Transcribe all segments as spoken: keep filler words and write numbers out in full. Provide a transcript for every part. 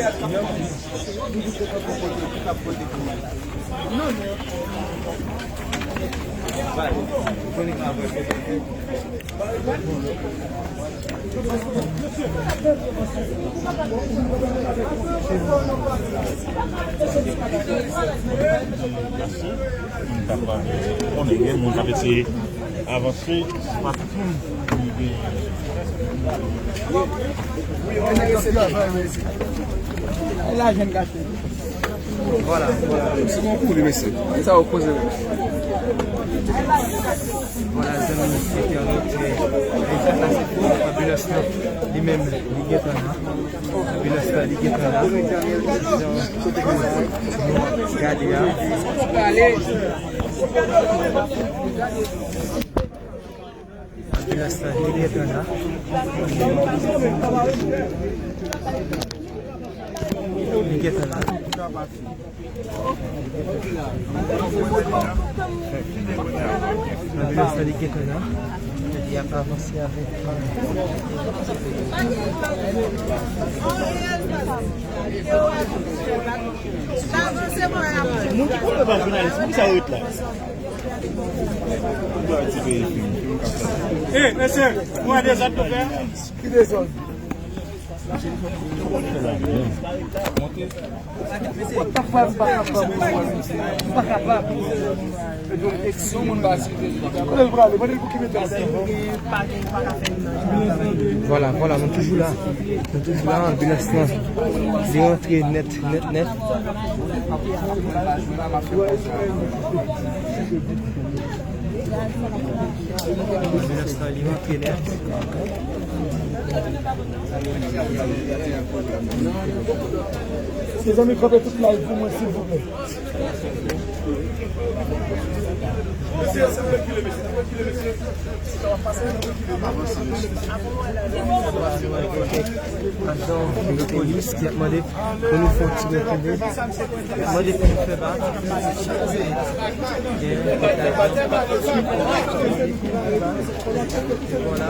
Moun k ap konnen gen moun k ap eseye avanse, se pa tout moun ki gen. Vwala, vwala. Se bon pou li, mesye. Sa w poze. Vwala, zanmi entènot, eh, eh, sa pase pou anbilans lan. Li menm, li gentan la. Anbilans la, li gentan la. Jan nou ap gade a. Anbilans la, li gentan la. Li gentan la. Anbilans la, li gentan la. Li ap avanse avèk. Moun ki konn pa jounalis, poukisa yo ret la? Eh, mesye, nou wè dezòd nou fè? Ki dezòd? Monte. What the fuck, m pa kapab, m pa kapab. M pa kapab. Kote l prale? Mande l pou ki mete l. Vwala, vwala, nou toujou la. Nou toujou la, anbilans lan. Li rantre nèt, nèt, nèt. Anbilans lan, li rantre nèt. Mezanmi, kanpe tout live pou mwen, silvouplè. Ajan de polis ki ap mande pou nou fè yon ti rekile. Mande pou nou fè bak. Vwala.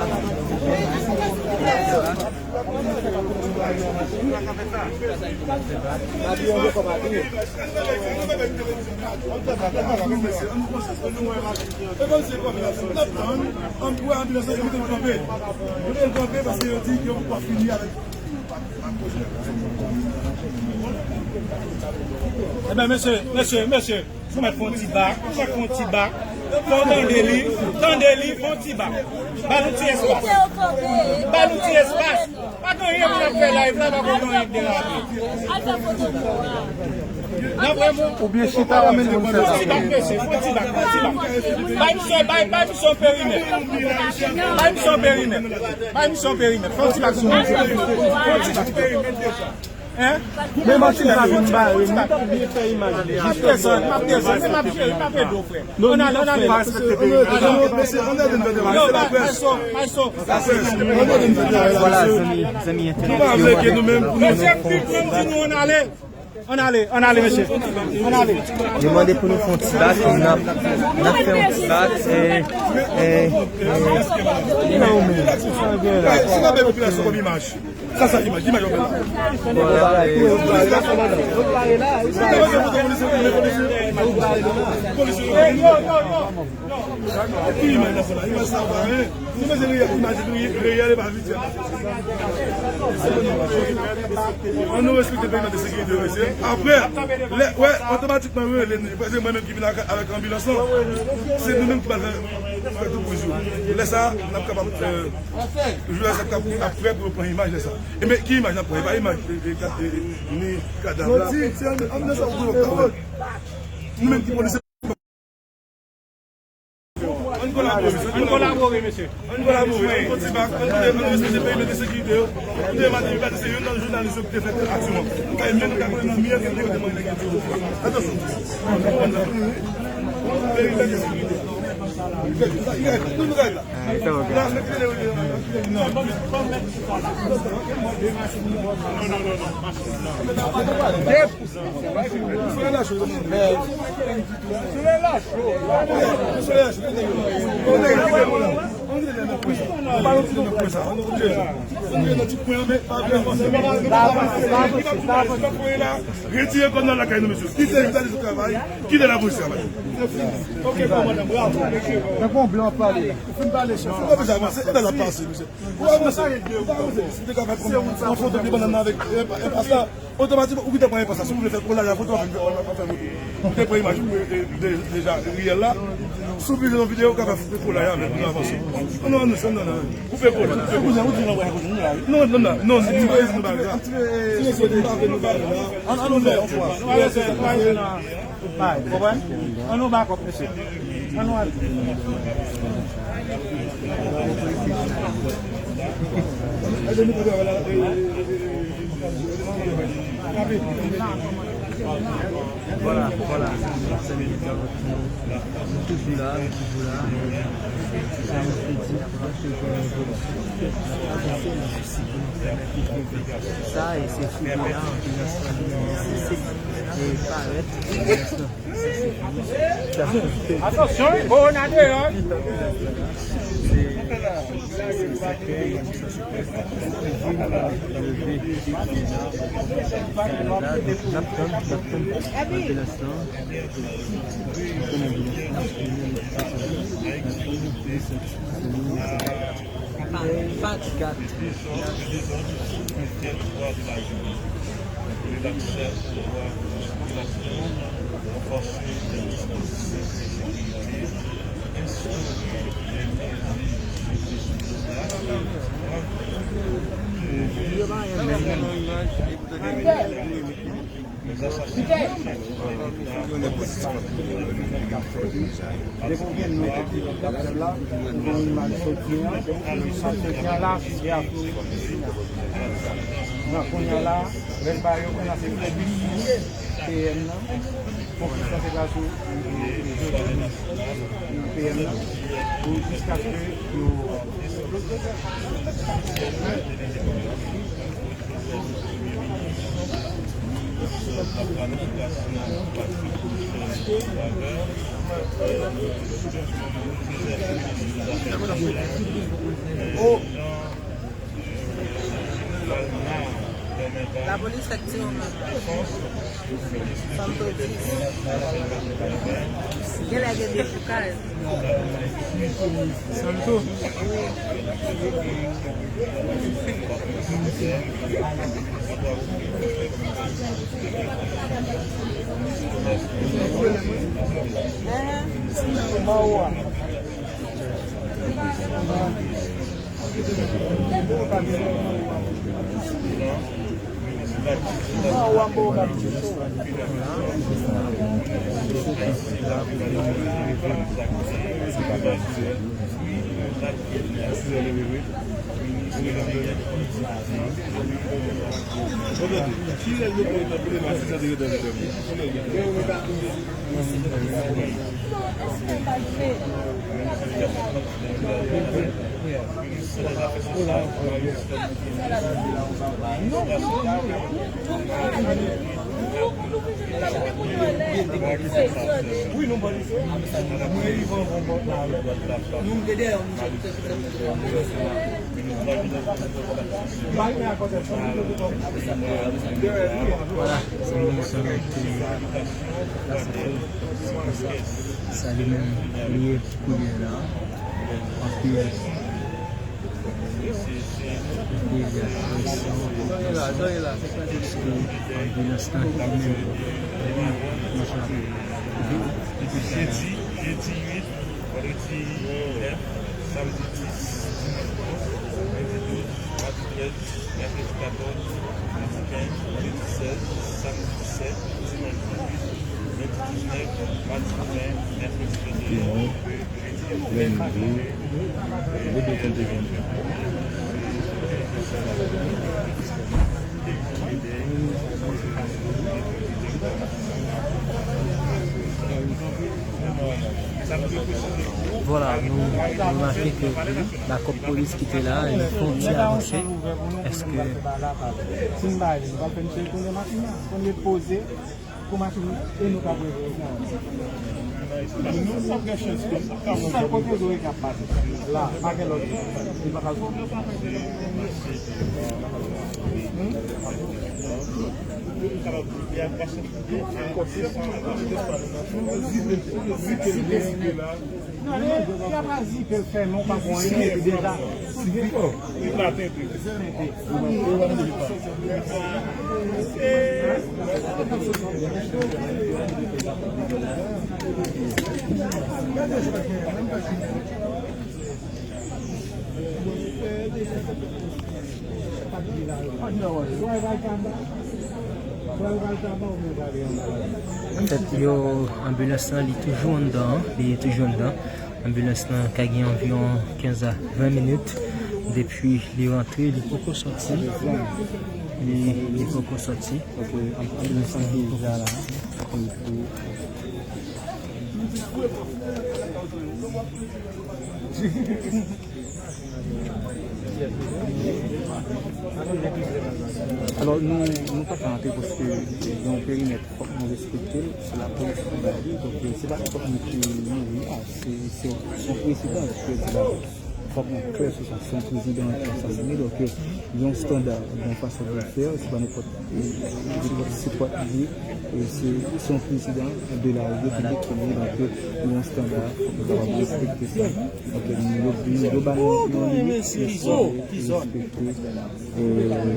Ebyen, mesye, mesye, mesye, ou mèt fè yon ti bak, ou mèt fè yon ti bak. Fò w tande li, tande li, fè yon ti bak. Ba nou ti espas. Ba nou ti espas. Pa gen anyen pou n ap fè live la, pa gen anyen k derape. Oubyen chita, ou menm moun fè sa. Fon ti bak, mesye, fon ti bak, fon ti bak. Bay misye, bay, bay misye yon perimèt. Bay misye yon perimèt. Bay misye yon perimèt. Fon ti bak sou moun. Fon ti bak. Hein? Men Martine pa vin bare, nou t ap byen fè imaj. M ap desann, m ap desann, m ap jere, m ap ede w, frè. Ann ale, ann ale. Yo, bay, bay son, bay son. Vwala, zanmi, zanmi entènot yo, mande pou nou fè yon ti bak. Ann ale, ann ale, mesye. Ann ale. Yo mande pou nou fè yon ti bak, n ap, n ap fè yon ti bak, eh, eh, eh, non, men. Sa, sa imaj, imaj w ap fè la. Vwala, eh. Ki imaj la fè la? Imaj sa pa anyen. Nou bezwen reyèl, imaj reyèl, e pa vityèl. Ann nou respekte perimèt de sekirite yo, mesye. Apre, lè, wè, otomatikman, yo rele nou. Prèske mwen menm ki vin ak, avèk anbilans lan, se nou menm ki pral fè, fè tout priz yo. Lè sa a, n ap kapab, eh, jounalis ap, ap prè pou yo pran imaj lè sa a. E men, ki imaj n ap pran? E pa imaj, e, e, e, ni kadav la. Nou menm ki polis. Ann kolabore, mesye. Ann kolabore, mesye. Ann kolabore. Ann fè ti bak. Ann, ann respekte perimèt de sekirite yo. Ann demande, se youn nan jounalis yo ki te fè aksyon an. Nou ka, nou ka konnen nan miyè ke nou te mande nèg yo. Atansyon. Perimèt de sekirite. Nou, nou ka la. Retire kò nan lakay nou, mesye. Kite, kite travay, kite lapolis travay. Ok, bon, madanm, bravo. Tankou yon blan ap pale. Fin pale, chèf. Ou pa bezwen avanse, e la pase, mesye. Ou avanse, ou pa avanse. Si te ka fè yon foto de bannann avèk, e, e, pasta, otomatikman, ou ki te pran pasta, si ou vle fè kolaj, foto, w ap fè, w ap fè foto. Ou te pran imaj, e, e, de, deja, riyèl la. Si ou vle yon videyo, ou ka fè kolaj avèk, nou avanse. Non, non, non, non, non. Ou fè kolaj. Ou kouzin, ou di non, wè, kouzin, nou la. Non, non, non, non, nou pa vle, nou pa vle. Ti mesye, nou pa vle, nou pa vle. An, an nou fè yon fwa. Bay, konprann? An nou ba kòb, mesye. An nou al. Vwala, vwala. Sèl entèwòt nou. Nou toujou la, nou toujou la. Sa nou te di, pandan ke jounen jodi a, n ap avanse nan jistis pou nou pèmèt li twouve sa, e se fouye la, anbilans lan li menm li sese, e parèt, anbilans lan sese fini. Atansyon, wi, kowona deyò, wi. Se, se sa k fè, Leve, leve, leve la, donk, n ap tann, n ap tann anbilans lan. N ap tann anbilans lan, n ap tann anbilans lan. N ap tann anbilans lan. Kat. Depi w gen non ki di Dap Sèb la, ou gen imaj soti an, soti an la, se a. Nan kounye a la, lè l pa yo, kounye a se fè bisi P M nan. Konfyans lan se pral sou, e, e, e, P M nan. Pou jiskaske yo Lapolis fèk tire yon moun. Santo dis. Genlè gen dechoukaj. Santo. Vwala, se moun sa ki pase pou sa li menm li ye kounye a la. Anpil dega presan, paske anbilans lan li menm li frape. Jedi, jedi uit, vandredi nèf, samdi dis, dimanch onz, lendi douz, madi trèz, mèkredi katòz, jedi kenz, vandredi sèz, samdi disèt, dimanch dizuit, lendi diznèf, madi ven, mèkredi venteyen, jedi venteyen. Sa nou te presize pou ou, Vwala, nou remake ke bakòp polis ki te la, li fè yon ti avanse. Èske Si n bay li, nou pral fè misye tounen maten an. Konn li poze pou maten e nou ka preveni. Nou p ap gen chans pou sa kote dwe k ap pase. La, pa gen lòt. Li pa ka sòti. Non, li, li ap al zipe l fèmen, ou pa konn anyen, epi deja, tout vit. Anfèt, yo, anbilans lan, li toujou anndan, li toujou anndan. Anbilans lan ka gen anviwon kenz a ven minit depi li rantre, li poko sòti. Li, li poko sòti. Ok, anbilans lan deja la. Alò, nou, nou pa ka antre paske gen yon perimèt, fòk nou respekte l, se lapolis ki ba li, donk, se pa nenpòt moun ki mouri a, se, se, se yon prezidan ki ba li. Fòk nou klè sou sa, se yon prezidan ki asasine, donk, gen yon estanda, gen yon fason de fè, se pa nenpòt, e, nenpòt se pa li, e se, se yon prezidan de la repiblik ki mouri, donk, gen yon estanda, fòk nou kapab respekte sa. Ok, nou, yo, yo, yo ba nou yon limit, men fò nou respekte, e,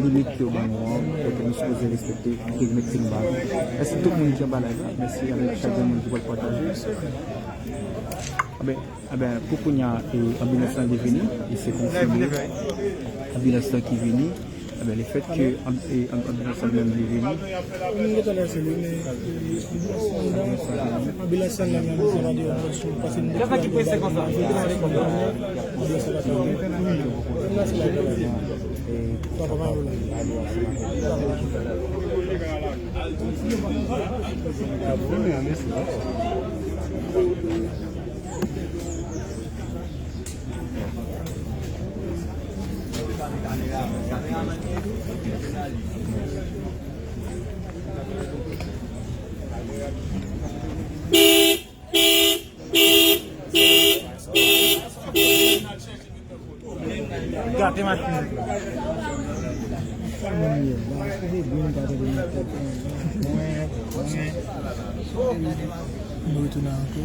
limit ke yo ba nou an. Ok, nou sipoze respekte perimèt ke nou ba yo. Mèsi tout moun ki anba live la. Mèsi avèk chak grenn moun ki pral pataje. Enben, enben, pou kounye a, e, anbilans lan li vini, e se konfime. Anbilans lan ki vini, Enben, lefètke anb-, e, anb-, anbilans lan menm li vini. Mwen gentan lese li, men, e, anbilans lan la, men anbilans lan la deyò, mwen sou pase nou. Kisa ki prese konsa? Anbilans lan la deyò. Anbilans lan la deyò. Papa Malo la. Gate machin nèt la. Nou retounen ankò,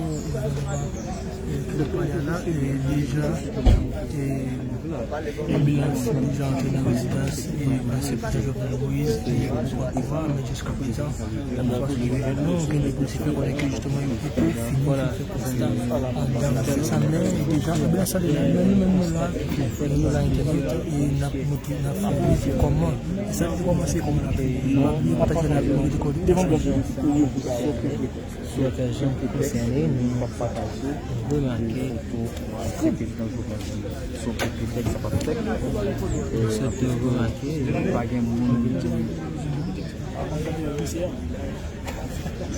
e, kilòt pale a la, e, deja, e, anbilans deja antre nan rezidans, e, ansyen prezidan Jovenel Moïse, e, oswa pouvwa, men jiskaprezan, Lapolis ki vini, nou gen de polisye fè konnen ke jisteman yo poko fini fè konsta anndan. Se sa menm, deja, anbilans la deja, men nou menm nou la, nou la entèvyouye, e n ap montre, n ap fè kòman. E sa ki kòmanse kòman n ap fè. Yo pa bezwen n ap mete kò devan bò. Sou okazyon konsène, nou remake, sou pretèks sa p ap fèt, nou sot remake, pa gen moun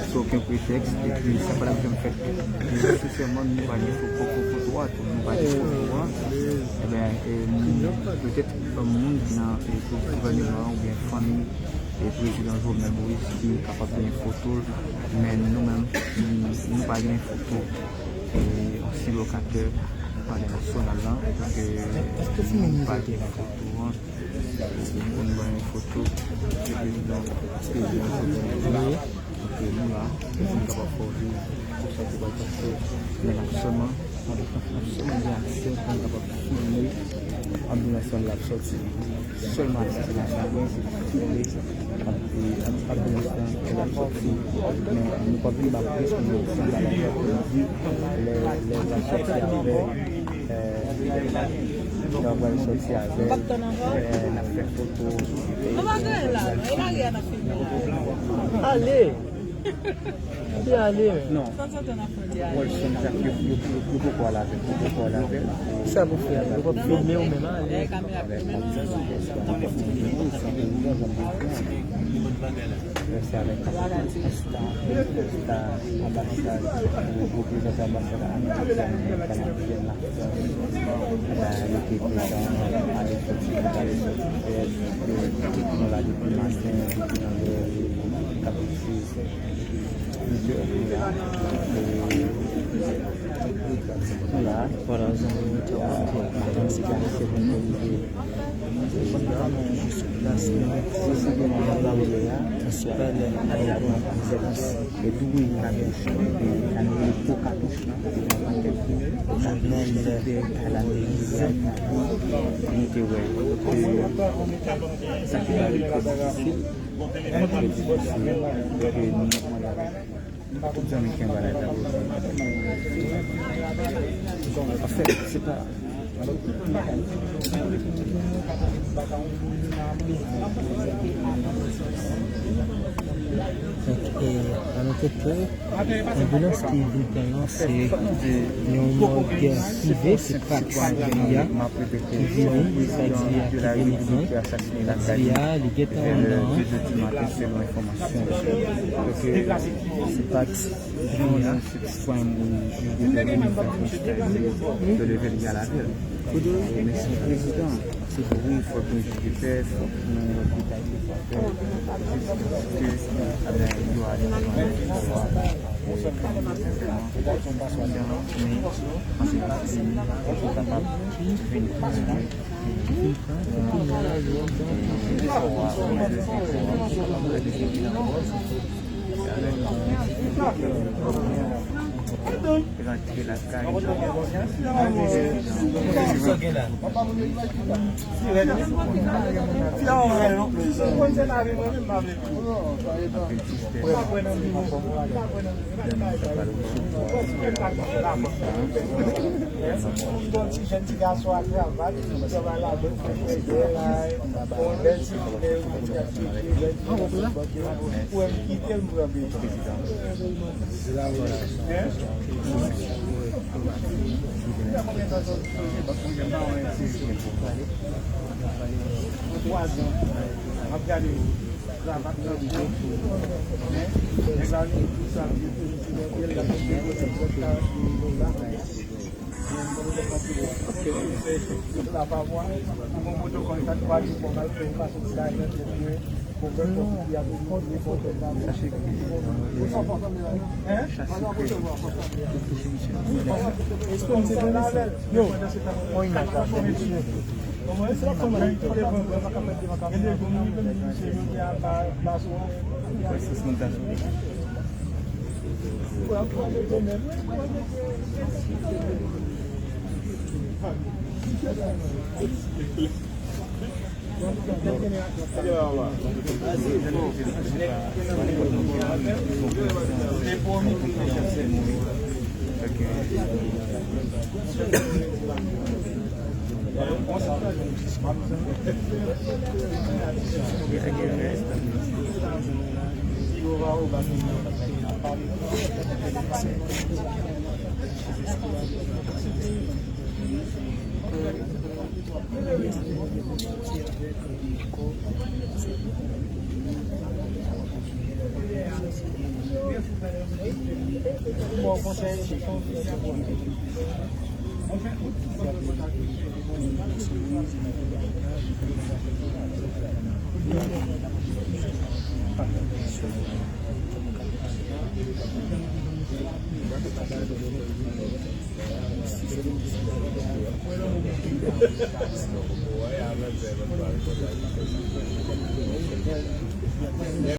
sou okenn pretèks, epi sa pa t ap janm fèt tou. E sensèman, nou pa gen foto, foto a tou, nou pa gen foto a. Enben, e, petèt, moun ki nan, e, gouvèneman an oubyen fanmi, e, prezidan Jovenel Moïse ki kapab gen foto l, men nou menm, nou, nou pa gen foto, e, ansyen lokatè palè nasyonal la, donk, e, nou pa gen foto an. Pou nou bay yon foto de prezidan, prezidan Jovenel la. Donk, nou la, pou nou kapab fè w viv tout sa ki pral pase nan lapsman, pandan lapsman de aksè, pou nou kapab filme anbilans lan l ap sòti. Sèlman aksè se nan jaden, se filme anbilans lan l ap sòti. Men nou p ap gen ba plis moun san bagay la pou nou di lè, lè l ap sòti avè l. Yo pral sòti avè l, e, n ap fè foto. Nou pa gen la, non, e lari a n ap filme. Ale! Li ale, men. Non. Wòlson, Jack, yo, yo, yo, yo poko al avè l, yo poko al avè l. Sa pou fè, yo p ap filme w menm, ale. Avèk Lè sa avèk konsta, konsta anbasad, reprezantan anbasad amerikèn, kanadyèn, Lafrans, e ben, yo te prezan, ale soti, ale soti fèt, nou la depi maten, depi nan lè, k ap swiv. Vwala, zanmi nou te ap koute, se kòmsi pou rive. Jodi a, nou sou plas, nou, nan palè ayewopò Pòtoprens. Jovenel Moïse. Nou te wè, e, sa ki parèt trè difisil, trè difisil, e ke nou, tout zanmi ki anba la, ta pou anfèt, se pa Donk, e, anote ke anbilans ki vin pran nan se yon mòg prive, se pa T V A ki vini, sa T V A ki vini pran. T V A, li gentan anndan an. Se pa T V A. Sitwayen Moïse, jij de pè de mil ven, de leve legal avè l. Men se prezidan, se vre, fòk gen jij de pè, fòk gen lòt detay ke fò fè, jiskaske, e ben, yo ale nan pouvwa, e, men se pa ti, pou kapab vin pran, e, Rantre lakay. Anpil tristès. Yon ti jèn ti gason a kravat, ki travay ladan, ki fè bèl, yon bèl ti Pou m kite l, m pran bebe. Hein? Pou twa zan, m ap gade kravat nan do. Men, nèg la vin di sa, vin di l ap mete l nan karant mil dola.